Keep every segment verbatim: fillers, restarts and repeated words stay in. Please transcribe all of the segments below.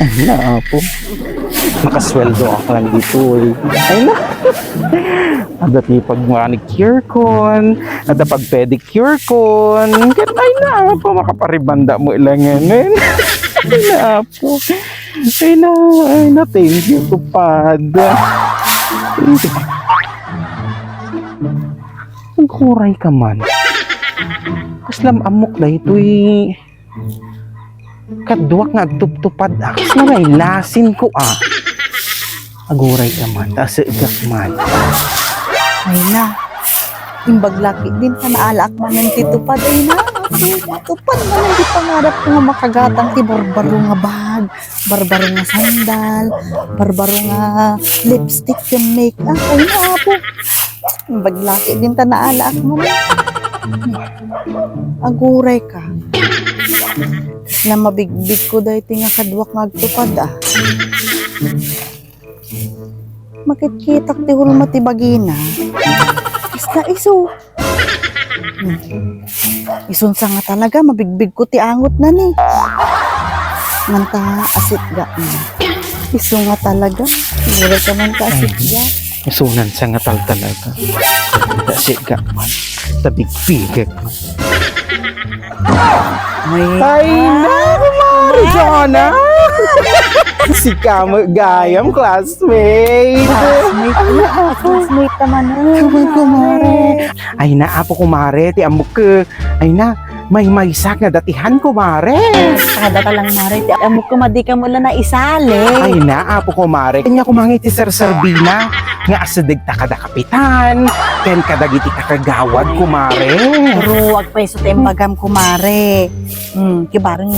Ay na, apo. Makasweldo ak lang ditoy. Ay na. Adda ti pag-manicure kon, adda pag-pedicure kon. Ket ay na, apo, makaparibanda mo ilanganen. Ay na, apo. Ay na, ay na, thank you, tupad. Aguray ka man. Kaslam ammok daytoy. Kaduak nga agtuptupad, a. Kas na may lasin ko, a. Aguray ka man, ta asegak man. Ay na. Imbag laki din ta naalaak manen ti tupad, ay na. Tupad manen ti pangarap ko nga makagatang ti barbaro nga bag, barbaro nga sandal, barbaro nga lipstick ken make-up. Ay na, apo. Imbag laki din ta naalaak manen. Aguray ka. Na mabigbig ko daytoy nga kaduak nga agtupad, a. Makitkitak ti hulma ti bagina. Basta isu. Hmm. Isunsa nga talaga, mabigbig ko ti angotna ni. Nganta asitga na. Isu nga talaga. Siguro ka man ka asitga. Isunansa nga tal talaga. Asitga man. Tabigbigek man. Ay, ay na, kumare Jonah! Sika met gayam, classmate. Classmate, classmate ka man, eh. Kumare, kumare. Ay na, apo kumare, ti ammok ket. Ay na, maymaysak nga datihan, kumare. Kada ka lang, mare, ti ammok ket, madi ka mo la naisali. Ay na, apo kumare. Kanya kumangi ti serserbina nga asideg ta kada kapitan, ken kadagiti kakagawad, kumare. Ruag peso ti imbagam, kumare. Hmm, kibareng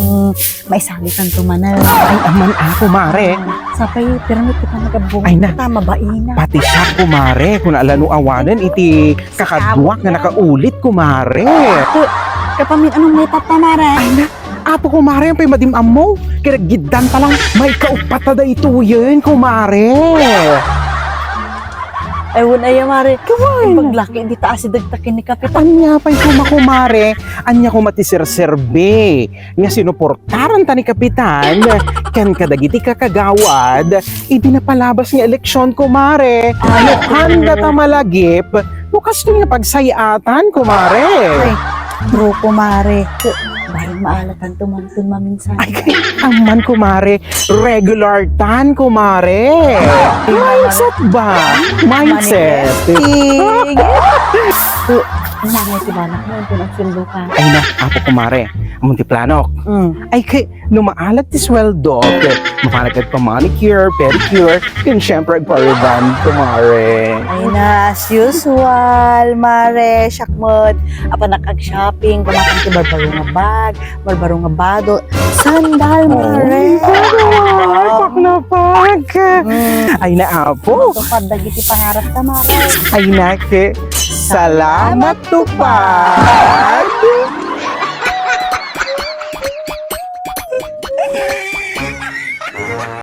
maisalitan to manen. Ay, aman a, kumare. Sapay, pirmi ti panagabunga. Ay na. Ta, mabaina. Pati siak, kumare, kun ala no awanen iti kakaduak nga nakaulit, kumare. Ka, kapamin, anong may papa, mare? Ay na, apo, kumare, ang pay madim-ammo. Kaya giddan pa lang, may kaupata da ituyen, kumare. Ay, wun aya, mare. Kawan. Imbag laki, di ta asideg ta ken ni Kapitan. Anya pay kuma, kumare? Anya kuma ti serserbi nga sinuportaran ta ni Kapitan ken kadagiti kakagawad idi napalabas nga eleksyon, kumare? Ay, handa ta malagip no kastoy nga pagsayatan, kumare. Ay, true, kumare. Bari maalatanto man ton maminsan. Ay, amman, kumare. Regular tan, kumare. Mindset ba? Mindset. Manifesting. Kumare, ti banak mo, kung nagsundo ka. Ay na, apo, kumare. Ammon ti planok. Mm. Ay, kay, no maalat ti sweldo, kay, mapanag ka pa manicure, pedicure, ken syempre, agpa-rebond, kumare. Ay na, as usual, mare, siak met, apanak ag-shopping, kumakang ti barbaro nga bag, barbaro nga bado, sandal, mare. Ay, paknapag. Mm. Ay na, apo. Matupad dagiti pangarap ta, mare. Ay na, kay, salamat, tupad.